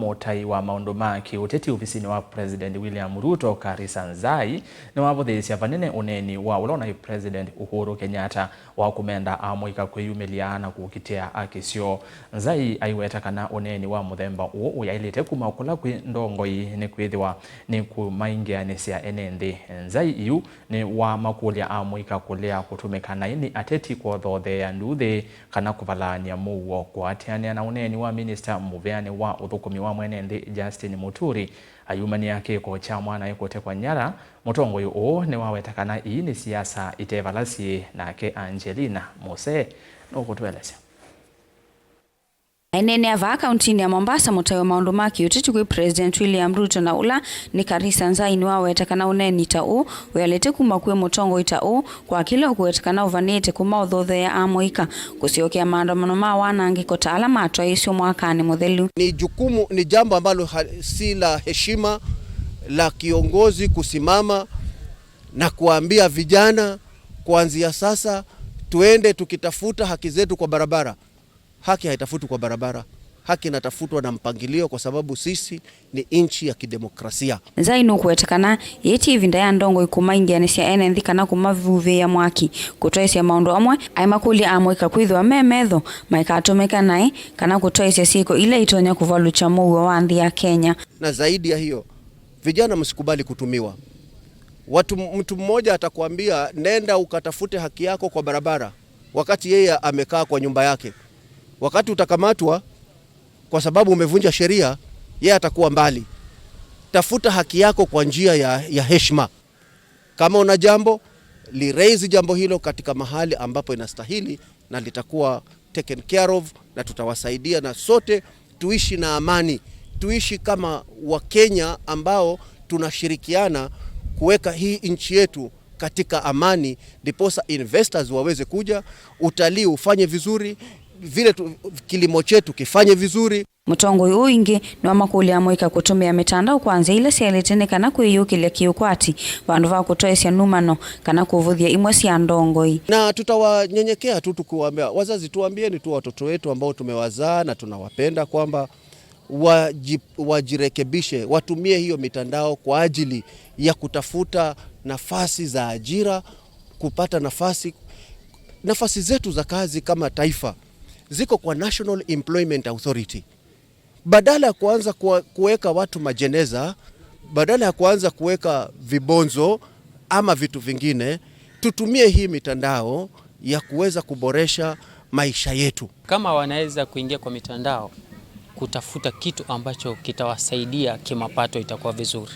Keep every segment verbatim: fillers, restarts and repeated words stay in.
Mũtai wa maũndũ ma kĩũteti ovisinĩ wa President William Ruto, Karisa Nzai, nĩwavũthĩĩsya vanene ũneeni wa ũla ũnaĩ President Uhuru Kenyatta wa kũmenda amũika kwĩyumĩlya na kũkitĩa aki syoo. Nzai aiweta kana ũneeni wa mũthemba ũũ ũyaĩlĩte kuma kũla kwĩ ndongoi nĩkwĩthĩwa nĩkũmaingĩanĩsya ene nthĩ. Nzai yu nĩwamakũlya amũika kũlea kũtũmĩka naĩ nĩ ateti kũthootheea nduuthĩ kana kũvalaany'a mũuo. Kũatĩanĩa na ũneeni wa minista mũveanĩ wa ũthũkũmi wa mwene nthĩ Justin Muturi ayumany'a kĩko kya mwanae kũtekwa nyara, mũtongoi ũũ nĩwaweta kana ii nĩ siasa ite vala syĩ. Nake Angelina Mose nũkũtũelesya. Aineenea vaa kauntinĩ ya Mombasa, mũtai wa maũndũ ma kĩũteti kwĩ President William Ruto na ũla nĩ Karisa Nzai nĩwaweta kana ũneeni ta ũũ wĩalĩte kuma kwĩ mũtongoi ta ũũ kwa kĩla ũkũwetekana ũvanĩte kũmaũthootheea amũika kũsyokea maandamano ma wanangĩko ta ala matwaĩĩsw'e mwakanĩ mũthelu. Ni jukumu, ni jambo ambalo ha-, si la heshima la kiongozi kusimama na kuambia vijana, kuanzia sasa tuende tukitafuta haki zetu kwa barabara. Haki haitafutwi kwa barabara. Haki inatafutwa na mpangilio, kwa sababu sisi ni nchi ya kidemokrasia. Nzai nũkũweta kana yĩĩ ti ĩvinda ya ndongoi kũmaingĩanĩsya ene nthĩ kana kũmavuvĩĩa mwaki. Kũtwaĩsya maũndũ amwe, aimakũlya amũika kwĩthĩwa me metho maikatũmĩke naĩ kana kũtwaĩsya syĩko ila itonya kũvalũkya mũuo wa nthĩ ya Kenya. Na zaidi ya hiyo, vijana, msikubali kutumiwa. Watu, mtu mmoja atakwambia, "Nenda ukatafute haki yako kwa barabara," wakati yeye amekaa kwa nyumba yake. Wakati utakamatwa kwa sababu umevunja sheria, yeye atakuwa mbali. Tafuta haki yako kwa njia ya, ya heshima. Kama una jambo, li raise jambo hilo katika mahali ambapo inastahili na litakuwa taken care of, na tutawasaidia, na sote tuishi na amani, tuishi kama Wakenya ambao tunashirikiana kuweka hii nchi yetu katika amani, ndiposa investors waweze kuja, utalii ufanye vizuri, vile tu, kilimo chetu kifanye vizuri. Mũtongoi ũũ ĩngĩ nĩwamakũlya amũika kũtũmĩa mĩtandao kwa nzĩa ila syaĩlĩte nĩ kana kwĩyũkĩlya kĩũkwati vandũ va kũtwaĩsya numano kana kũvũthya imwe sya ndongoi. Na tutawanyenyekea tu tukiwaambia, wazazi, tuambieni tu watoto wetu ambao tumewazaa na tunawapenda kwamba waji-, wajirekebishe, watumie hiyo mitandao kwa ajili ya kutafuta nafasi za ajira, kupata nafasi, nafasi zetu za kazi kama taifa ziko kwa National Employment Authority. Badala ya kuanza kuwa-, kuweka watu majeneza, badala ya kuanza kuweka vibonzo ama vitu vingine, tutumie hii mitandao ya kuweza kuboresha maisha yetu. Kama wanaweza kuingia kwa mitandao kutafuta kitu ambacho kitawasaidia kimapato, itakuwa vizuri.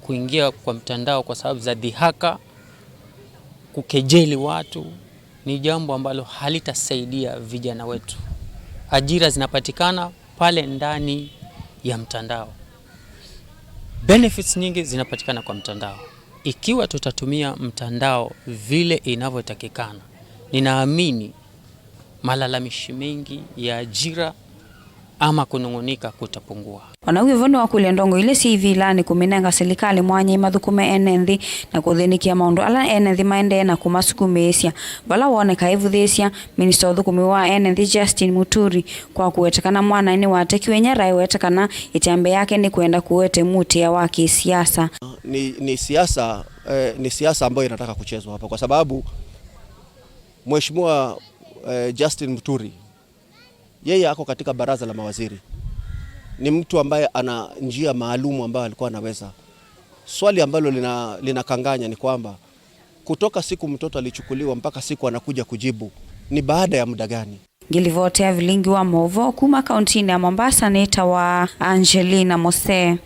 Kuingia kwa mtandao kwa sababu za dhihaka, kukejeli watu, ni jambo ambalo halitasaidia vijana wetu. Ajira zinapatikana pale ndani ya mtandao. Benefits nyingi zinapatikana kwa mtandao. Ikiwa tutatumia mtandao vile inavyotakikana, ninaamini malalamishi mengi ya ajira ama kũnung'unika kũtapungua. O na w'o nĩwakũlya ndongoi ila syĩ ivilanĩ kũmĩnenga silikalĩ mwanya imathũkũme ene nthĩ na kũthĩnĩkĩa maũndũ ala ene nthĩ maendee na kũmasukumĩĩsya. Vala woneka evuthĩĩsya, minista wa ũthũkũmi wa ene nthĩ Justin Muturi kwa kũweta kana mwanae nĩwatekiwe nyara aiweta kana ĩtambya yake nĩ kwenda kũete muutĩa wa kĩsiasa. Ni, ni siasa, eh, ni siasa ambayo inataka kuchezwa hapa kwa sababu Mheshimiwa, eh, Justin Muturi, yeye ako katika baraza la mawaziri. Ni mtu ambaye ana njia maalumu ambayo alikuwa anaweza. Swali ambalo lina-, linakanganya ni kwamba kutoka siku mtoto alichukuliwa mpaka siku anakuja kujibu ni baada ya muda gani? Ngĩlivotea vilingi wa maũvoo kuma kauntinĩ ya Mombasa nĩtawa Angelina Mose.